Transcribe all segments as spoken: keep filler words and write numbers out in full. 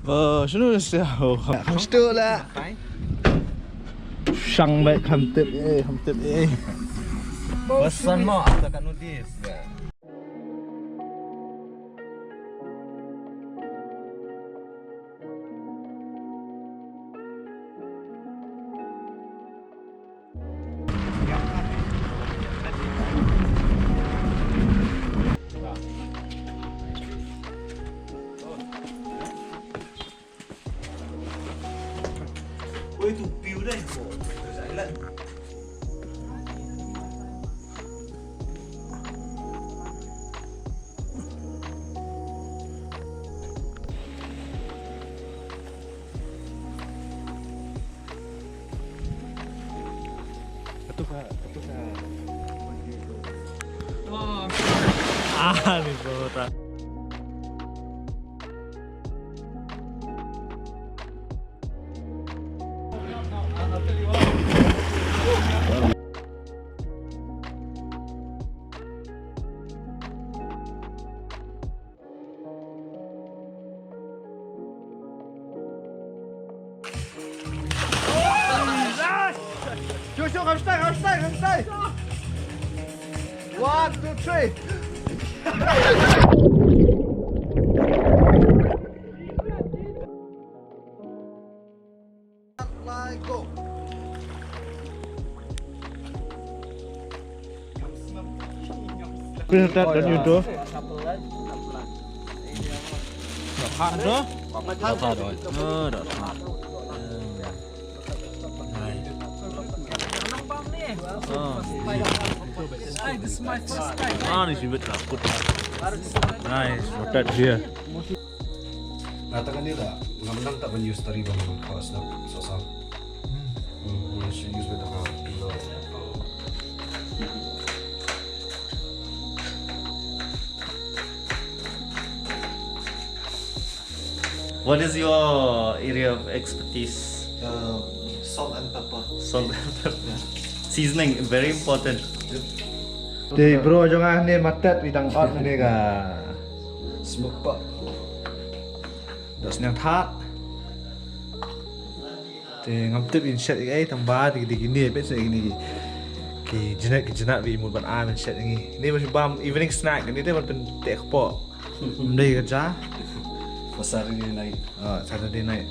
Oh, shano sha? Oh, kham shtu la. Shang bai kham tip eh, kham tip eh. Pesan mo, ada kat notis. Oi, tu piu dai ko. Tu Thailand. Katuka, katuka. Ah, ni bota. Shu, shu, komm schnell, komm schnell, komm schnell. One, two, three. Let go. Printed dan itu. Dah hard tu? Dah hard tu. Oh, dah hard. Nice. Ah. Ah, ni sibit lah. Nice, mantap dia. Nga ta kane da ngam nang ta ban use tari ba man khalas na sosa. Hmm, nga shu use beit ha pillow. What is your area of expertise? Uh, salt and pepper. Salt and pepper. Seasoning, very important. Te bro jong nga ne matet wi dang ot ne ka. Smoke pot. Doh sniang that. Te ngam tip in shet ei tang ba di di ni pet se ni. Ki jinak ki jinak wi mut ban am in shet ni. Ni ba bam evening snack ni te ban pen tek po. Mdei ka ja. For Saturday night. Ah, Saturday night.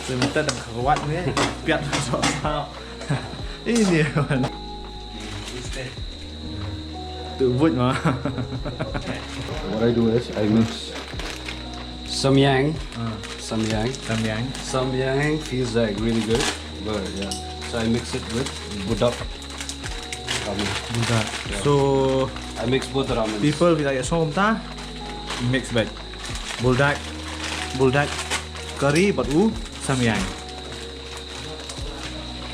Sebentar dah kuat ni. Piat so. Ini man. Tu buat mah. What I do is I mix Samyang. Ah. Samyang. Samyang. Samyang feels like really good. But yeah. So I mix it with budak ramen. Budak. Yeah. So I mix both the ramen. People with like som ta mix bad. Buldak, buldak curry bad u samyang.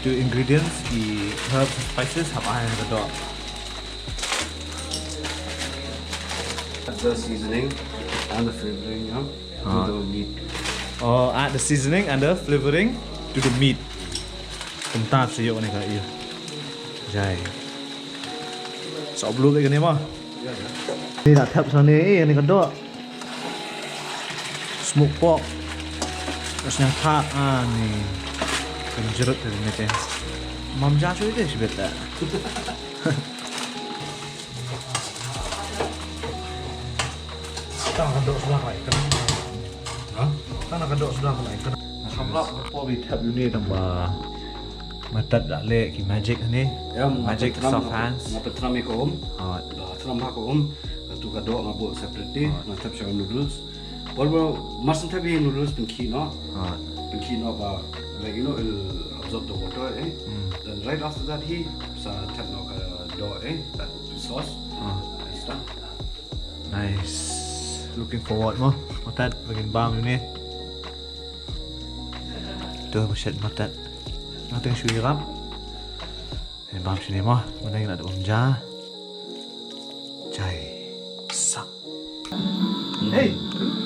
Two ingredients, the herbs and spices have I had a dot. The seasoning and the flavoring, yeah, to the meat. Oh, add the seasoning and the flavoring to the meat. Kumta sa ïoh ne ka ïa. Jai. Sa blue ka ne ma. Ni da thap sa ne, eh, ni ka dot. Smoke pork. Terus yang thak, ah, ni. Kan jerut dari ni teh. Mam ja cuy deh sebet dah. Tang ka dok sudah kai kan. Ha? Tang ka dok sudah kai kan. Samlap ko bi thap uni tang ba. Matat da le ki magic ni. Magic soft hands. Nga petram ko um. Ha. Da tram ha ko um. Tu ka dok nga bol separate ni. Nga thap sha noodles. Bol bol mas thap hi noodles pynkhih noh. Ha. Pynkhih noh ba, like, you know, it'll absorb the water, eh? Then right after that hi sa thap noh ka dok, eh? That sauce. Ha. It's done. Nice. Looking forward mo. Matat lagi bam ni. Tu mashat matat. Nanti shu irap. Ini bam sini mo. Mana yang nak bam ja? Jai. Sak. Hey,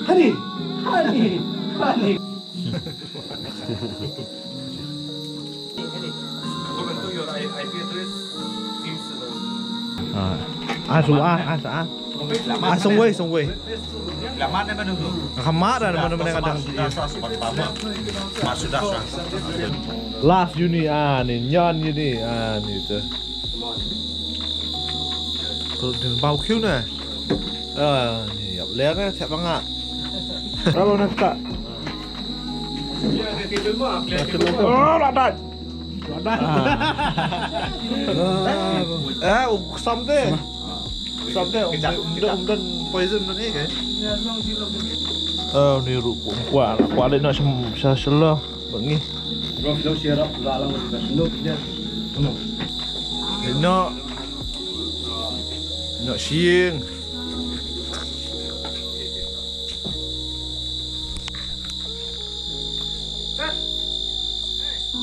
honey, honey, honey. Ah, ah, so, ah, ah, so, ah. Ah, song wei, song wei. Kama da mana mana kadang. Last uni, ah, ni nyan uni, ah, ni tu. Tu din bau kiu na. Ah, ni yap ler na, siap banga. Kalau nak tak. Oh, ladat. Ladat. Eh, something. Something, um, um, um, poison ni ke? Oh, ni ru, kwa, kwa le nak sem, sa selo, bangi. Ni nak, nak siang.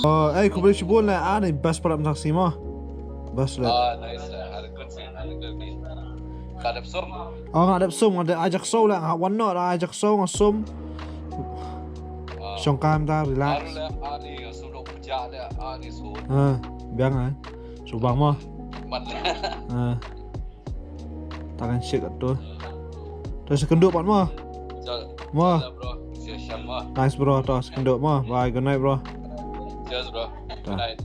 Oh, eh, khublei shibun le, ani best product sak sima. Best le. Ah, nice. Had a good scene, had a good scene. Ka dep sum. Oh, nga dep sum, nga dep ajak so le, nga wan no, ajak so, nga sum. Shong kam ta, relax. Aru le, ani sum dok puja le, ani sum. Ah, biang ah. So bang mo. Man. Ah. Tangan shake tu. Terus kenduk pat mo. Mo. Bro. Siap mo. Nice bro, terus kenduk mo. Bye, good night bro. Cheers bro. Good night.